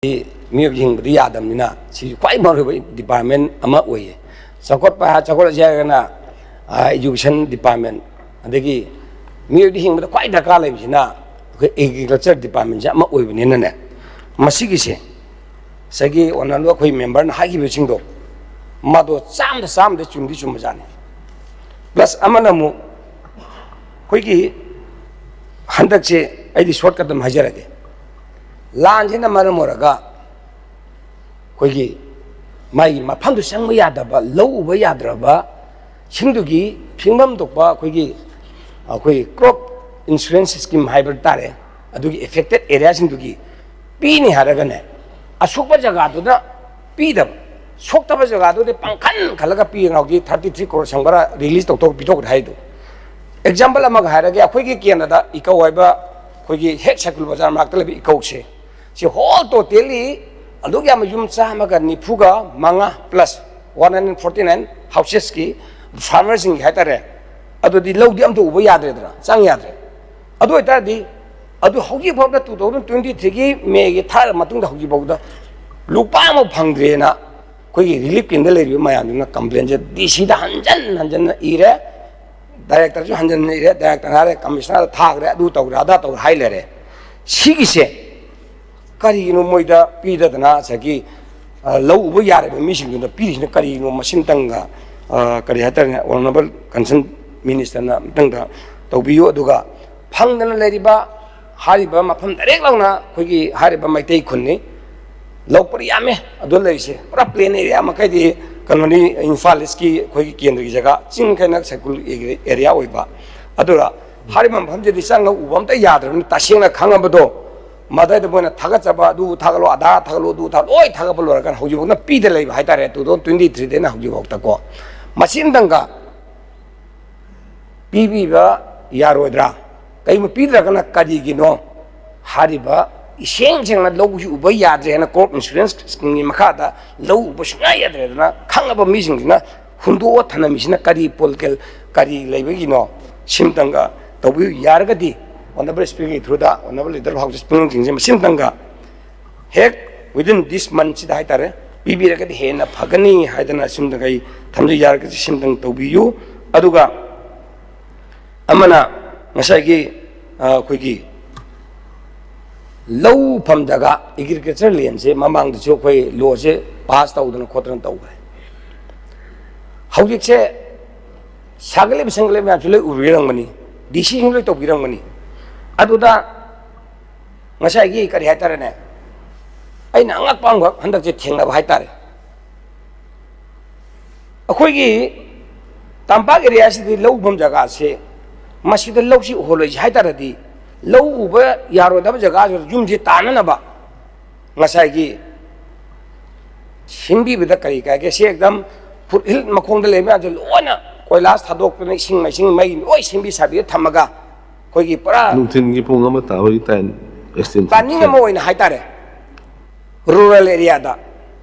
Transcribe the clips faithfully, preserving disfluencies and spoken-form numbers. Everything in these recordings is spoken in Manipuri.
ꯃꯤꯑꯣꯏꯕ ꯍꯤꯡꯕꯗꯤ ꯌꯥꯗꯕꯅꯤꯅ ꯁꯤꯁꯨ ꯈ꯭ꯋꯥꯏ ꯃꯔꯨꯑꯣꯏꯕ ꯗꯤꯄꯥꯔꯠꯃꯦꯟ ꯑꯃ ꯑꯣꯏꯌꯦ꯫ ꯆꯥꯎꯈꯠꯄ ꯍꯥꯏ-, ꯆꯥꯎꯈꯠꯂꯁꯤ ꯍꯥꯏꯔꯒꯅ, ꯑ, ꯏꯗꯨꯀꯦꯁꯟ ꯗꯤꯄꯥꯔꯠꯃꯦꯟ, ꯑꯗꯒꯤ ꯃꯤꯑꯣꯏꯕꯗ ꯍꯤꯡꯕꯗ ꯈ꯭ꯋꯥꯏ ꯗꯔꯀꯥꯔ ꯂꯩꯕꯁꯤꯅ ꯑꯩꯈꯣꯏ ꯑꯦꯒ꯭ꯔꯤꯀꯜꯆꯔ ꯗꯤꯄꯥꯔꯠꯃꯦꯟꯁꯦ ꯑꯃ ꯑꯣꯏꯕꯅꯤꯅꯅꯦ, ꯃꯁꯤꯒꯤꯁꯦ ꯉꯁꯥꯏꯒꯤ ꯑꯣꯅꯔꯕꯜ ꯑꯩꯈꯣꯏ ꯃꯦꯝꯕꯔꯅ ꯍꯥꯏꯈꯤꯕꯁꯤꯡꯗꯣ, ꯃꯗꯣ ꯆꯥꯝꯗ ꯆꯥꯝꯗ ꯆꯨꯝꯗꯤ ꯆꯨꯝꯕꯖꯥꯠꯅꯤ꯫ ꯄ꯭ꯂꯁ ꯑꯃꯅ ꯑꯃꯨꯛ ꯑꯩꯈꯣꯏꯒꯤ ꯍꯟꯗꯛꯁꯦ, ꯑꯩꯗꯤ ꯁꯣꯔꯠꯀꯠ ꯑꯗꯨꯝ ꯍꯥꯏꯖꯔꯒꯦ, ꯂꯥꯟꯁꯤꯅ ꯃꯔꯝ ꯑꯣꯏꯔꯒ ꯑꯩꯈꯣꯏꯒꯤ ꯃꯥꯒꯤ ꯃꯐꯝꯗꯨ ꯆꯪꯕ ꯌꯥꯗꯕ, ꯂꯧ ꯎꯕ ꯌꯥꯗ꯭ꯔꯕ ꯁꯤꯡꯗꯨꯒꯤ ꯐꯤꯡꯐꯝ ꯊꯣꯛꯄ ꯑꯩꯈꯣꯏꯒꯤ, ꯑꯩꯈꯣꯏ ꯀ꯭ꯔꯣꯞ ꯏꯟꯁꯨꯔꯦꯟꯁ ꯁ꯭ꯀꯤꯝ ꯍꯥꯏꯕ ꯇꯥꯔꯦ, ꯑꯗꯨꯒꯤ ꯑꯦꯐꯦꯛꯇꯦꯠ ꯑꯦꯔꯤꯌꯥꯁꯤꯡꯗꯨꯒꯤ ꯄꯤꯅꯤ ꯍꯥꯏꯔꯒꯅꯦ, ꯑꯁꯣꯛꯄ ꯖꯒꯥꯗꯨꯗ ꯄꯤꯗꯕ, ꯁꯣꯛꯇꯕ ꯖꯒꯥꯗꯨꯗꯤ ꯄꯪꯈꯟ ꯈꯜꯂꯒ ꯄꯤ, ꯉꯥꯎꯒꯤ ꯊꯥꯔꯇꯤ ꯊ꯭ꯔꯤ ꯀ꯭ꯔꯣꯔ ꯁꯪꯕꯔꯥ ꯔꯤꯂꯤꯁ ꯇꯧꯊꯣꯛ ꯄꯤꯊꯣꯛꯈ꯭ꯔꯦ ꯍꯥꯏꯗꯣ꯫ ꯑꯦꯛꯖꯥꯝꯄꯜ ꯑꯃꯒ ꯍꯥꯏꯔꯒꯦ, ꯑꯩꯈꯣꯏꯒꯤ ꯀꯦꯟꯗ꯭ꯔꯗ ꯏꯀꯧ ꯍꯥꯏꯕ, ꯑꯩꯈꯣꯏꯒꯤ ꯍꯦꯛ ꯁꯥꯏꯀꯨꯜ ꯕꯖꯥꯔ ꯃꯅꯥꯛꯇ ꯂꯩꯕ ꯏꯀꯧꯁꯦ, ꯁꯤ ꯍꯣꯜ ꯇꯣꯇꯦꯜꯂꯤ ꯑꯗꯨꯛ ꯌꯥꯝꯕ ꯌꯨꯝ ꯆꯥꯝꯃꯒ ꯅꯤꯐꯨꯒ ꯃꯉꯥ plus one hundred forty nine ꯍꯥꯎꯁꯦꯁꯀꯤ ꯐꯥꯔꯃꯔꯁꯤꯡꯒꯤ ꯍꯥꯏꯇꯥꯔꯦ, ꯑꯗꯨꯗꯤ ꯂꯧꯗꯤ ꯑꯝꯇ ꯎꯕ ꯌꯥꯗ꯭ꯔꯦꯗꯅ, ꯆꯪ ꯌꯥꯗ꯭ꯔꯦ꯫ ꯑꯗꯨ ꯑꯣꯏꯇꯥꯔꯗꯤ, ꯑꯗꯨ ꯍꯧꯖꯤꯛ ꯐꯥꯎꯗ two thousand twenty three ꯒꯤ ꯃꯦꯒꯤ ꯊꯥꯔ ꯃꯇꯨꯡꯗ ꯍꯧꯖꯤꯛ ꯐꯥꯎꯗ ꯂꯨꯄꯥ ꯑꯃ ꯐꯪꯗ꯭ꯔꯦꯅ ꯑꯩꯈꯣꯏꯒꯤ ꯔꯤꯂꯤꯐ ꯀꯦꯝꯗ ꯂꯩꯔꯤꯕ ꯃꯌꯥꯝꯗꯨꯅ ꯀꯝꯄ꯭ꯂꯦꯟꯁꯦ ꯗꯤ ꯁꯤꯗ ꯍꯟꯖꯟ ꯍꯟꯖꯟꯅ ꯏꯔꯦ, ꯗꯥꯏꯔꯦꯛꯇꯔꯁꯨ ꯍꯟꯖꯟꯅ ꯏꯔꯦ, ꯗꯥꯏꯔꯦꯛꯇꯔ ꯍꯥꯏꯔꯦ, ꯀꯃꯤꯁꯅꯔꯗ ꯊꯥꯈ꯭ꯔꯦ, ꯑꯗꯨ ꯇꯧꯈ꯭ꯔꯦ, ꯑꯗꯥ ꯇꯧꯈ꯭ꯔꯦ ꯍꯥꯏ ꯂꯩꯔꯦ꯫ ꯁꯤꯒꯤꯁꯦ ꯀꯔꯤꯒꯤꯅꯣ ꯃꯣꯏꯗ ꯄꯤꯗꯗꯅ ꯉꯁꯥꯏꯒꯤ, ꯑ, ꯂꯧ ꯎꯕ ꯌꯥꯔꯕ ꯃꯤꯁꯤꯡꯗꯨꯗ ꯄꯤꯔꯤꯁꯤꯅ ꯀꯔꯤꯒꯤꯅꯣ? ꯃꯁꯤꯃꯇꯪꯒ, ꯑ, ꯀꯔꯤ ꯍꯥꯏꯇꯥꯔꯦ, ꯑꯣꯅꯔꯦꯕꯜ ꯀꯟꯁꯔꯟ ꯃꯤꯅꯤꯁꯇꯔꯅ ꯑꯃꯇꯪꯗ ꯇꯧꯕꯤꯌꯨ꯫ ꯑꯗꯨꯒ ꯐꯪꯗꯅ ꯂꯩꯔꯤꯕ ꯍꯥꯏꯔꯤꯕ ꯃꯐꯝ ꯗꯥꯏꯔꯦꯛ ꯂꯥꯎꯅ ꯑꯩꯈꯣꯏꯒꯤ ꯍꯥꯏꯔꯤꯕ ꯃꯩꯇꯩ ꯈꯨꯟꯅꯤ, ꯂꯧ ꯄꯔꯤ ꯌꯥꯝꯃꯦ ꯑꯗꯨ ꯂꯩꯔꯤꯁꯦ, ꯄꯨꯔꯥ ꯄ꯭ꯂꯦꯟ ꯑꯦꯔꯤꯌꯥ ꯃꯈꯩꯗꯤ ꯀꯩꯅꯣꯅꯤ, ꯏꯝꯐꯥꯜ ꯏꯁꯀꯤ ꯑꯩꯈꯣꯏꯒꯤ ꯀꯦꯟꯗ꯭ꯔꯒꯤ ꯖꯒꯥ ꯆꯤꯡ ꯈꯥꯏꯅ ꯁꯥꯏꯀꯨꯜ ꯑꯦꯔꯤꯌꯥ ꯑꯣꯏꯕ꯫ ꯑꯗꯨꯅ ꯍꯥꯏꯔꯤꯕ ꯃꯐꯝꯁꯤꯗꯤ ꯆꯪꯉ ꯎꯕ ꯑꯝꯇ ꯌꯥꯗ꯭ꯔꯕꯅꯤ꯫ ꯇꯁꯦꯡꯅ ꯈꯪꯉꯕꯗꯣ ꯃꯗꯩꯗ ꯃꯣꯏꯅ ꯊꯥꯒꯠꯆꯕ, "ꯑꯗꯨ ꯊꯥꯒꯠꯂꯣ, ꯑꯗꯥ ꯊꯥꯒꯠꯂꯣ, ꯑꯗꯨ ꯊꯥꯒꯠꯂꯣ", ꯂꯣꯏ ꯊꯥꯒꯠꯄ ꯂꯣꯏꯔꯀꯥꯟꯗ ꯍꯧꯖꯤꯛꯐꯥꯎꯅ ꯄꯤꯗ ꯂꯩꯕ ꯍꯥꯏꯇꯥꯔꯦ꯫ Two thousand twenty three ꯗꯩꯅ ꯍꯧꯖꯤꯛꯐꯥꯎꯗꯀꯣ ꯃꯁꯤ ꯑꯝꯇꯪꯒ ꯄꯤꯕꯤꯕ ꯌꯥꯔꯣꯏꯗ꯭ꯔꯥ? ꯀꯔꯤꯒꯨꯝꯕ ꯄꯤꯗ꯭ꯔꯒꯅ ꯀꯔꯤꯒꯤꯅꯣ? ꯍꯥꯏꯔꯤꯕ ꯏꯁꯦꯡ ꯁꯦꯡꯅ ꯂꯧꯁꯤ ꯎꯕ ꯌꯥꯗ꯭ꯔꯦ ꯍꯥꯏꯅ ꯀ꯭ꯔꯣꯞ ꯏꯟꯁꯨꯔꯦꯟꯁ ꯁ꯭ꯀꯤꯝꯒꯤ ꯃꯈꯥꯗ ꯂꯧ ꯎꯕ ꯁꯨꯡꯌꯥ ꯌꯥꯗ꯭ꯔꯦꯗꯅ ꯈꯪꯉꯕ ꯃꯤꯁꯤꯡꯁꯤꯅ ꯍꯨꯟꯗꯣꯛꯑ ꯊꯅꯝꯃꯤꯁꯤꯅ ꯀꯔꯤ ꯄꯣꯂꯤꯇꯤꯀꯦꯜ, ꯀꯔꯤ ꯂꯩꯕꯒꯤꯅꯣ? ꯁꯤꯝꯇꯪꯒ ꯇꯧꯕꯤꯌꯨ ꯌꯥꯔꯒꯗꯤ, ꯑꯣꯅꯔꯦꯕꯜ ꯁ꯭ꯄꯤꯀꯔꯒꯤ ꯊ꯭ꯔꯨꯗ ꯑꯣꯅꯔꯦꯕꯜ ꯂꯤꯗꯔ ꯑꯣꯐ ꯍꯥꯎꯁ ꯁ꯭ꯄꯤꯀꯔꯁꯤꯡꯁꯦ ꯃꯁꯤꯝꯇꯪꯒ ꯍꯦꯛ within this month ꯁꯤꯗ ꯍꯥꯏꯇꯥꯔꯦ, ꯄꯤꯕꯤꯔꯒꯗꯤ ꯍꯦꯟꯅ ꯐꯒꯅꯤ ꯍꯥꯏꯗꯅ ꯁꯤꯝꯇꯪ ꯑꯩ ꯊꯝꯖꯩ꯫ ꯌꯥꯔꯒꯗꯤ ꯁꯤꯝꯇꯪ ꯇꯧꯕꯤꯌꯨ꯫ ꯑꯗꯨꯒ ꯑꯃꯅ ꯉꯁꯥꯏꯒꯤ, ꯑ, ꯑꯩꯈꯣꯏꯒꯤ ꯂꯧ ꯐꯝ ꯖꯒꯥ, ꯑꯦꯒ꯭ꯔꯤꯀꯜꯆꯔ ꯂꯦꯟꯁꯦ ꯃꯃꯥꯡꯗꯁꯨ ꯑꯩꯈꯣꯏ ꯂꯣꯁꯦ ꯄꯥꯁ ꯇꯧꯗꯅ ꯈꯣꯠꯇꯅ ꯇꯧꯈ꯭ꯔꯦ꯫ ꯍꯧꯖꯤꯛꯁꯦ ꯁꯥꯒꯠꯂꯤꯕ ꯁꯦꯝꯒꯠꯂꯤꯕ ꯃꯌꯥꯝꯁꯨ ꯂꯣꯏ ꯎꯕꯤꯔꯝꯒꯅꯤ, ꯗꯤ ꯁꯤꯁꯤꯡ ꯂꯣꯏ ꯇꯧꯕꯤꯔꯝꯒꯅꯤ꯫ ꯑꯗꯨꯗ ꯉꯁꯥꯏꯒꯤ ꯀꯔꯤ ꯍꯥꯏꯇꯥꯔꯦꯅꯦ, ꯑꯩꯅ ꯑꯉꯛꯄ ꯑꯃꯈꯛ ꯍꯟꯗꯛꯁꯦ ꯊꯦꯡꯅꯕ ꯍꯥꯏꯇꯥꯔꯦ꯫ ꯑꯩꯈꯣꯏꯒꯤ ꯇꯝꯄꯥꯛ ꯑꯦꯔꯤꯌꯥꯁꯤꯗꯤ ꯂꯧ ꯎꯐꯝ ꯖꯒꯥꯁꯦ, ꯃꯁꯤꯗ ꯂꯧꯁꯤ ꯎꯍꯜꯂꯣꯏꯁꯤ ꯍꯥꯏ ꯇꯥꯔꯗꯤ, ꯂꯧ ꯎꯕ ꯌꯥꯔꯣꯏꯗꯕ ꯖꯒꯥꯁꯤꯗ ꯌꯨꯝꯁꯤ ꯇꯥꯅꯅꯕ ꯉꯁꯥꯏꯒꯤ ꯁꯤꯟꯕꯤꯕꯗ ꯀꯔꯤ ꯀꯥꯏꯒꯦ? ꯁꯤ ꯑꯦꯛꯗꯝ ꯐꯨꯠꯍꯤꯜ ꯃꯈꯣꯡꯗ ꯂꯩꯕ ꯃꯌꯥꯝꯁꯦ ꯂꯣꯏꯅ ꯀꯣꯏꯂꯥꯁ ꯊꯥꯗꯣꯛꯇꯅ, ꯏꯁꯤꯡ ꯃꯥꯏꯁꯤꯡ, ꯃꯩ ꯂꯣꯏ ꯁꯦꯝꯕꯤ ꯁꯥꯕꯤꯗ ꯊꯝꯃꯒ, ꯑꯩꯈꯣꯏꯒꯤ ꯄꯨꯔꯥ ꯅꯨꯡꯊꯤꯟꯒꯤ ꯄꯨꯡ ꯑꯃ ꯇꯥꯕꯒꯤ ꯇꯥꯏꯝ ꯑꯦꯛꯁꯇꯦꯟꯁꯟ ꯄ꯭ꯂꯥꯅꯤꯡ ꯑꯃ ꯑꯣꯏꯅ ꯍꯥꯏꯇꯥꯔꯦ, ꯔꯨꯔꯦꯜ ꯑꯦꯔꯤꯌꯥꯗ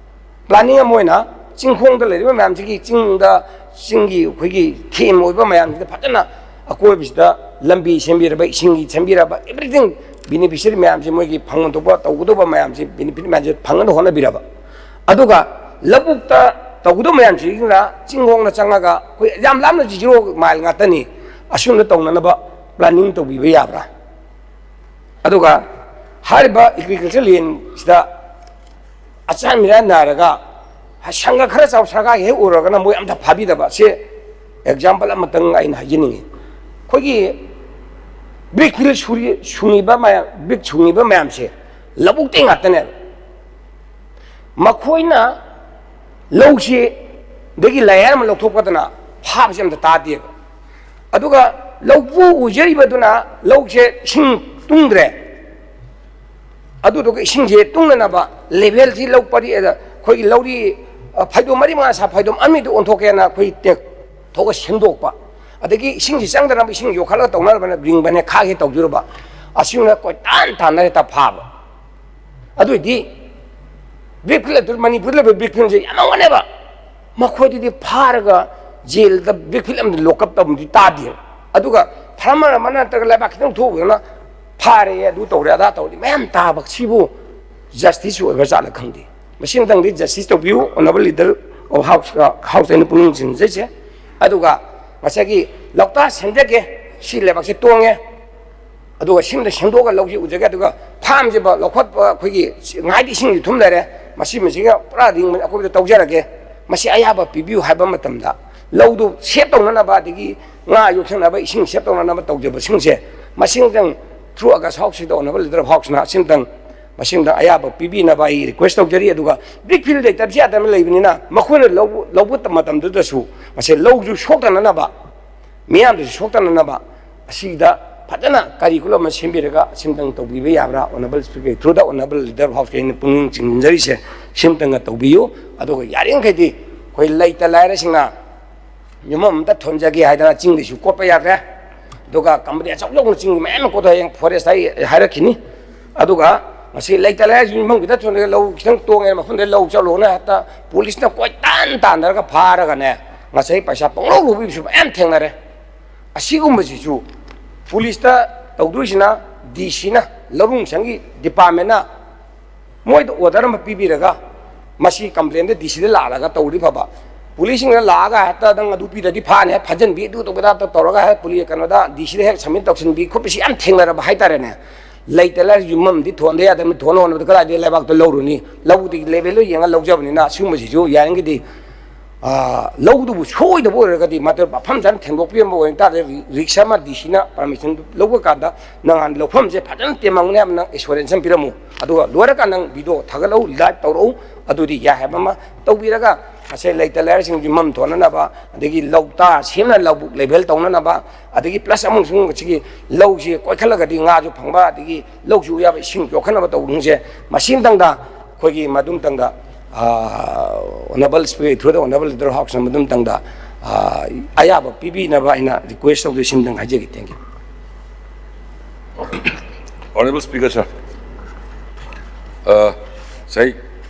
ꯄ꯭ꯂꯥꯅꯤꯡ ꯑꯃ ꯑꯣꯏꯅ ꯆꯤꯡꯈꯣꯡꯗ ꯂꯩꯔꯤꯕ ꯃꯌꯥꯝꯁꯤꯒꯤ, ꯆꯤꯡꯗ, ꯆꯤꯡꯒꯤ ꯑꯩꯈꯣꯏꯒꯤ ꯊꯦꯝ ꯑꯣꯏꯕ ꯃꯌꯥꯝꯁꯤꯗ ꯐꯖꯅ ꯑꯀꯣꯏꯕꯁꯤꯗ ꯂꯝꯕꯤ ꯁꯦꯝꯕꯤꯔꯕ, ꯏꯁꯤꯡꯒꯤ ꯁꯦꯝꯕꯤꯔꯕ, ꯑꯦꯕ꯭ꯔꯤꯊꯤꯡ ꯕꯦꯅꯤꯐꯤꯁꯤꯌꯔꯤ ꯃꯌꯥꯝꯁꯤ, ꯃꯣꯏꯒꯤ ꯐꯪꯐꯝ ꯊꯣꯛꯄ ꯇꯧꯒꯗꯧꯕ ꯃꯌꯥꯝꯁꯤ, ꯕꯦꯅꯤꯐꯤꯠ ꯃꯌꯥꯝꯁꯤ ꯐꯪꯅꯕ ꯍꯣꯠꯅꯕꯤꯔꯕ꯫ ꯑꯗꯨꯒ ꯂꯧꯕꯨꯛꯇ ꯇꯧꯒꯗꯧꯕ ꯃꯌꯥꯝꯁꯤꯅ ꯆꯤꯡꯈꯣꯡꯗ ꯆꯪꯉꯒ ꯑꯩꯈꯣꯏ ꯌꯥꯝ ꯂꯥꯞꯅ ꯖꯤꯔꯣ ꯃꯥꯏꯜ ꯉꯥꯛꯇꯅꯤ, ꯑꯁꯤꯒꯨꯝꯕ ꯇꯧꯅꯅꯕ ꯄ꯭ꯂꯥꯅꯤꯡ ꯇꯧꯕꯤꯕ ꯌꯥꯕ꯭ꯔꯥ? ꯑꯗꯨꯒ ꯍꯥꯏꯔꯤꯕ ꯑꯦꯒ꯭ꯔꯤꯀꯜꯆꯔ ꯂꯦꯟꯁꯤꯗ ꯑꯆꯥꯟ ꯃꯤꯔꯥꯟ ꯅꯥꯏꯔꯒ ꯁꯪꯒ ꯈꯔ ꯆꯥꯎ ꯁꯔꯀꯥꯔꯒꯤ ꯍꯦꯛ ꯎꯔꯒꯅ ꯃꯣꯏ ꯑꯝꯇ ꯐꯥꯕꯤꯗꯕ꯫ ꯁꯤ ꯑꯦꯛꯖꯥꯝꯄꯜ ꯑꯃꯇꯪ ꯑꯩꯅ ꯍꯥꯏꯖꯅꯤꯡꯉꯤ꯫ ꯑꯩꯈꯣꯏꯒꯤ ꯕ꯭ꯔꯤꯛ ꯐꯤꯜ ꯁꯨꯔꯤ-, ꯁꯨꯡꯉꯤꯕ ꯃꯌꯥꯝ, ꯕ꯭ꯔꯤꯛ ꯁꯨꯡꯉꯤꯕ ꯃꯌꯥꯝꯁꯦ ꯂꯧꯕꯨꯛꯇꯩ ꯉꯥꯛꯇꯅꯦꯕ꯫ ꯃꯈꯣꯏꯅ ꯂꯧꯁꯤ ꯗꯒꯤ ꯂꯌꯔ ꯑꯃ ꯂꯧꯊꯣꯛꯄꯗꯅ ꯐꯥꯕꯁꯦ ꯑꯝꯇ ꯇꯥꯗꯦꯕ꯫ ꯑꯗꯨꯒ ꯂꯧꯄꯨ ꯎꯖꯔꯤꯕꯗꯨꯅ ꯂꯧꯁꯦ ꯏꯁꯤꯡ ꯇꯨꯡꯗ꯭ꯔꯦ, ꯑꯗꯨꯗꯨꯒ ꯏꯁꯤꯡꯁꯦ ꯇꯨꯡꯅꯅꯕ ꯂꯦꯚꯦꯜꯁꯤ ꯂꯧ ꯄꯔꯤ, ꯑꯗ ꯑꯩꯈꯣꯏꯒꯤ ꯂꯧꯔꯤ, ꯑ, ꯐꯩꯗꯣꯝ ꯃꯔꯤ ꯃꯉꯥ ꯁꯥ ꯐꯩꯗꯣꯝ ꯑꯅꯤꯗꯨ ꯑꯣꯟꯊꯣꯛꯀꯦꯅ ꯑꯩꯈꯣꯏ ꯇꯦꯛ ꯊꯣꯛꯑ ꯁꯦꯝꯗꯣꯛꯄ꯫ ꯑꯗꯒꯤ ꯏꯁꯤꯡꯁꯤ ꯆꯪꯗꯅꯕ ꯏꯁꯤꯡ ꯌꯣꯛꯈꯠꯂꯒ ꯇꯧꯅꯅꯕꯅ ꯔꯤꯡ ꯕꯟꯅꯦ ꯈꯥꯒꯦ ꯇꯧꯖꯔꯨꯕ꯫ ꯑꯁꯤꯒꯨꯝꯅ ꯀꯣꯏꯇꯥꯟ ꯇꯥꯟꯅꯔꯦ ꯍꯦꯛꯇ ꯐꯥꯕ꯫ ꯑꯗꯨꯏꯗꯤ ꯕ꯭ꯔꯤꯛ ꯐꯤꯜ ꯑꯗꯨ ꯃꯅꯤꯄꯨꯔꯗ ꯂꯩꯕ ꯕ꯭ꯔꯤꯛ ꯐꯤꯜꯁꯦ ꯌꯥꯝ ꯃꯥꯡꯒꯅꯦꯕ꯫ ꯃꯈꯣꯏꯗꯨꯗꯤ ꯐꯥꯔꯒ ꯖꯦꯜꯗ ꯕ꯭ꯔꯤꯛ ꯐꯤꯜ ꯑꯃꯗ ꯂꯣꯛꯑꯞ ꯇꯧꯕꯗꯤ ꯇꯥꯗꯦꯕ꯫ ꯑꯗꯨꯒ ꯐꯥꯔꯃꯔ ꯑꯃꯅ ꯅꯠꯇ꯭ꯔꯒ ꯂꯩꯕꯥꯛ ꯈꯤꯇꯪ ꯊꯣꯛꯎꯗꯅ ꯐꯥꯔꯦ, ꯑꯗꯨ ꯇꯧꯔꯦ, ꯑꯗꯥ ꯇꯧꯔꯦ ꯃꯌꯥꯝ ꯇꯥꯕ ꯁꯤꯕꯨ ꯖꯁꯇꯤꯁ ꯑꯣꯏꯕ ꯖꯥꯠꯂ ꯈꯪꯗꯦ꯫ ꯃꯁꯤ ꯑꯃꯇꯪꯗꯤ ꯖꯁꯇꯤꯁ ꯇꯧꯕꯤꯌꯨ, honourable leader of house, house ꯑꯩꯅ ꯄꯨꯛꯅꯤꯡ ꯆꯤꯡꯁꯤꯟꯖꯩꯁꯦ꯫ ꯑꯗꯨꯒ ꯉꯁꯥꯏꯒꯤ ꯂꯧꯇꯥ ꯁꯦꯝꯖꯒꯦ, ꯁꯤ ꯂꯩꯕꯥꯛꯁꯦ ꯇꯣꯡꯉꯦ, ꯑꯗꯨꯒ ꯁꯤꯝꯗ ꯁꯦꯝꯗꯣꯛꯑꯒ ꯂꯧꯁꯤ ꯎꯖꯒꯦ, ꯑꯗꯨꯒ ꯐꯥꯝꯁꯤꯕ ꯂꯧꯈꯠꯄ ꯑꯩꯈꯣꯏꯒꯤ ꯉꯥꯏꯗ ꯏꯁꯤꯡꯁꯤ ꯊꯨꯝ ꯂꯩꯔꯦ, ꯃꯁꯤ ꯃꯁꯤꯒ ꯄꯨꯔꯥ ꯔꯤꯡ ꯑꯀꯣꯏꯕꯗ ꯇꯧꯖꯔꯒꯦ, ꯃꯁꯤ ꯑꯌꯥꯕ ꯄꯤꯕꯤꯌꯨ ꯍꯥꯏꯕ ꯃꯇꯝꯗ ꯂꯧꯗꯨ ꯁꯦꯞ ꯇꯧꯅꯅꯕ, ꯑꯗꯒꯤ ꯉꯥ ꯌꯣꯛꯁꯟꯅꯕ ꯏꯁꯤꯡ ꯁꯦꯞ ꯇꯧꯅꯅꯕ ꯇꯧꯖꯕꯁꯤꯡꯁꯦ, ꯃꯁꯤꯡꯗꯪ ꯊ꯭ꯔꯨ ꯑꯣꯒꯁ ꯍꯥꯎꯁꯁꯤꯗ ꯑꯣꯅꯔꯦꯕꯜ ꯂꯤꯗꯔ ꯑꯣꯐ ꯍꯥꯎꯁꯅ ꯑꯁꯤꯝꯇꯪ ꯃꯁꯤꯡꯗ ꯑꯌꯥꯕ ꯄꯤꯕꯤꯅꯕ ꯑꯩ ꯔꯤꯀ꯭ꯋꯦꯁ ꯇꯧꯖꯔꯤ꯫ ꯑꯗꯨꯒ ꯕ꯭ꯔꯤꯛ ꯐꯤꯜ ꯂꯩꯇꯕꯁꯤ ꯌꯥꯗꯕ ꯂꯩꯕꯅꯤꯅ ꯃꯈꯣꯏꯅ ꯂꯧꯕ, ꯂꯧꯕ ꯃꯇꯝꯗꯨꯗꯁꯨ ꯃꯁꯤ ꯂꯧꯁꯨ ꯁꯣꯛꯇꯅꯅꯕ, ꯃꯤꯌꯥꯝꯗꯁꯨ ꯁꯣꯛꯇꯅꯅꯕ ꯑꯁꯤꯗ ꯐꯖꯅ ꯀꯔꯤꯀꯨꯂꯝ ꯑꯃ ꯁꯦꯝꯕꯤꯔꯒ ꯁꯤꯝꯇꯪ ꯇꯧꯕꯤꯕ ꯌꯥꯕ꯭ꯔꯥ? ꯑꯣꯅꯔꯦꯕꯜ ꯁ꯭ꯄꯤꯀꯔ ꯊ꯭ꯔꯨꯗ ꯑꯣꯅꯔꯦꯕꯜ ꯂꯤꯗꯔ ꯑꯣꯐ ꯍꯥꯎꯁꯀꯤ ꯑꯩꯅ ꯄꯨꯛꯅꯤꯡ ꯆꯤꯡꯁꯤꯟꯖꯔꯤꯁꯦ, ꯁꯤꯝꯇꯪꯒ ꯇꯧꯕꯤꯌꯨ꯫ ꯑꯗꯨꯒ ꯌꯥꯔꯤꯃꯈꯩꯗꯤ ꯑꯩꯈꯣꯏ ꯂꯩꯇ ꯂꯥꯏꯔꯁꯤꯡꯅ ꯌꯨꯝꯐꯝ ꯑꯝꯇ ꯊꯣꯟꯖꯒꯦ ꯍꯥꯏꯗꯅ ꯆꯤꯡꯗꯩꯁꯨ ꯀꯣꯠꯄ ꯌꯥꯗ꯭ꯔꯦ꯫ ꯑꯗꯨꯒ ꯀꯝꯄꯅꯤ ꯑꯆꯧ ꯑꯆꯧꯕ ꯆꯤꯡꯒꯤ ꯃꯌꯥꯝ ꯑꯃ ꯀꯣꯠꯊꯣꯛꯑꯦ, ꯍꯌꯦꯡ ꯐꯣꯔꯦꯁ ꯍꯥꯏ-, ꯍꯥꯏꯔꯛꯈꯤꯅꯤ꯫ ꯑꯗꯨꯒ ꯉꯁꯤ ꯂꯩꯇ ꯂꯥꯏꯔ ꯌꯨꯝꯐꯝ ꯈꯤꯇꯪ ꯊꯣꯟꯖꯒꯦ, ꯂꯧ ꯈꯤꯇꯪ ꯇꯣꯡꯉꯦ, ꯃꯐꯝꯗ ꯂꯧ ꯆꯠꯂꯣꯅ ꯍꯦꯛꯇ ꯄꯨꯂꯤꯁꯅ ꯀꯣꯏꯇꯥꯟ ꯇꯥꯟꯅꯔꯒ ꯐꯥꯔꯒꯅꯦ, ꯉꯁꯥꯏ ꯄꯩꯁꯥ ꯄꯪꯂꯧ ꯂꯧꯕꯤꯕꯁꯨ ꯃꯌꯥꯝ ꯊꯦꯡꯅꯔꯦ꯫ ꯑꯁꯤꯒꯨꯝꯕꯁꯤꯁꯨ ꯄꯨꯂꯤꯁꯇ ꯇꯧꯗꯣꯏꯁꯤꯅ, ꯗꯤ ꯁꯤꯅ, ꯂꯧꯔꯨꯡ ꯁꯪꯒꯤ ꯗꯤꯄꯥꯔꯠꯃꯦꯟꯅ ꯃꯣꯏꯗ ꯑꯣꯔꯗꯔ ꯑꯃ ꯄꯤꯕꯤꯔꯒ ꯃꯁꯤ ꯀꯝꯄ꯭ꯂꯦꯟꯗ ꯗꯤ ꯁꯤꯗ ꯂꯥꯛꯂꯒ ꯇꯧꯔꯗꯤ ꯐꯕ꯫ ꯄꯨꯂꯤꯁꯁꯤꯡꯅ ꯂꯥꯛꯑꯒ ꯍꯦꯛꯇ ꯅꯪ ꯑꯗꯨ ꯄꯤꯗ꯭ꯔꯗꯤ ꯐꯥꯅꯤ, ꯍꯦꯛ ꯐꯥꯖꯤꯟꯕꯤ, ꯑꯗꯨ ꯇꯧꯕ ꯇꯥꯏꯞꯇ ꯇꯧꯔꯒ ꯍꯦꯛ ꯄꯨꯂꯤꯁ ꯀꯩꯅꯣꯗ ꯗꯤ ꯁꯤꯗ ꯍꯦꯛ ꯁꯕꯃꯤꯠ ꯇꯧꯁꯤꯟꯕꯤ ꯈꯣꯠꯄꯤꯁꯤ ꯌꯥꯝ ꯊꯦꯡꯅꯔꯕ ꯍꯥꯏꯇꯥꯔꯦꯅꯦ꯫ ꯂꯩꯇ ꯂꯥꯏꯔ ꯌꯨꯝꯐꯝꯗꯤ ꯊꯣꯟꯗ ꯌꯥꯗꯕꯅꯤ, ꯊꯣꯟ ꯍꯣꯠꯅꯕꯗ ꯀꯗꯥꯏꯗꯒꯤ ꯂꯩꯕꯥꯛꯇ ꯂꯧꯔꯨꯅꯤ? ꯂꯧꯕꯨꯗꯤ ꯂꯦꯚꯦꯜꯗꯣ ꯌꯦꯡꯉ ꯂꯧꯖꯕꯅꯤꯅ ꯁꯤꯒꯨꯝꯕꯁꯤꯁꯨ ꯌꯥꯔꯤꯈꯩꯗꯤ, ꯑꯥ, ꯂꯧꯗꯕꯨ ꯁꯣꯏꯗꯕ ꯑꯣꯏꯔꯒꯗꯤ ꯃꯗꯨ ꯃꯐꯝ ꯆꯥꯅ ꯊꯦꯡꯗꯣꯛꯄꯤꯔꯝꯕ ꯑꯣꯏ ꯇꯥꯔꯗꯤ ꯔꯤ-, ꯔꯤꯛꯁ ꯑꯃ ꯗꯤ ꯁꯤꯅ ꯄꯔꯃꯤꯁꯟ ꯂꯧꯕ ꯀꯥꯟꯗ ꯅꯪ ꯂꯧꯐꯝꯁꯦ ꯐꯖꯅ ꯇꯦꯝꯃꯝꯒꯅꯤ ꯍꯥꯏꯕ ꯅꯪ ꯑꯦꯁꯨꯔꯦꯟꯁ ꯑꯃ ꯄꯤꯔꯝꯃꯨ꯫ ꯑꯗꯨꯒ ꯂꯣꯏꯔꯀꯥꯟꯗ ꯅꯪ ꯚꯤꯗꯤꯑꯣ ꯊꯥꯒꯠꯂꯛꯎ, ꯂꯥꯏꯚ ꯇꯧꯔꯛꯎ, ꯑꯗꯨꯗꯤ ꯌꯥꯏ ꯍꯥꯏꯕ ꯑꯃ ꯇꯧꯕꯤꯔꯒ ꯉꯁꯥꯏ ꯂꯩꯇ ꯂꯥꯏꯔꯁꯤꯡ ꯌꯨꯝꯐꯝ ꯊꯣꯟꯅꯅꯕ, ꯑꯗꯒꯤ ꯂꯧ ꯇꯥ ꯁꯦꯝꯅ ꯂꯧꯕꯨꯛ ꯂꯦꯚꯦꯜ ꯇꯧꯅꯅꯕ, ꯑꯗꯒꯤ ꯄ꯭ꯂꯁ ꯑꯃꯁꯨꯡ ꯁꯤꯒꯤ ꯂꯧꯁꯤ ꯀꯣꯏꯈꯠꯂꯒꯗꯤ ꯉꯥꯁꯨ ꯐꯪꯕ, ꯑꯗꯒꯤ ꯂꯧꯁꯨ ꯌꯥꯕ ꯏꯁꯤꯡ ꯌꯣꯛꯈꯠꯅꯕ ꯇꯧꯕꯁꯦ ꯃꯁꯤ ꯑꯝꯇꯪꯗ ꯑꯩꯈꯣꯏꯒꯤ ꯃꯗꯨꯝꯇꯪꯗ, ꯑꯥ, ꯑꯣꯅꯔꯦꯕꯜ ꯁ꯭ꯄꯤꯀꯔ ꯊ꯭ꯔꯨꯗ ꯑꯣꯅꯔꯦꯕꯜ ꯂꯤꯗꯔ ꯍꯥꯎꯁꯅ ꯃꯗꯨꯝꯇꯪꯗ, ꯑꯥ, ꯑꯌꯥꯕ ꯄꯤꯕꯤꯅꯕ ꯑꯩꯅ ꯔꯤꯀ꯭ꯋꯦꯁ ꯇꯧꯖꯩ, ꯁꯤꯝꯇꯪ ꯍꯥꯏꯖꯒꯦ꯫ Thank you꯫ Honorable Speaker, sir, uh, ꯉꯁꯥꯏ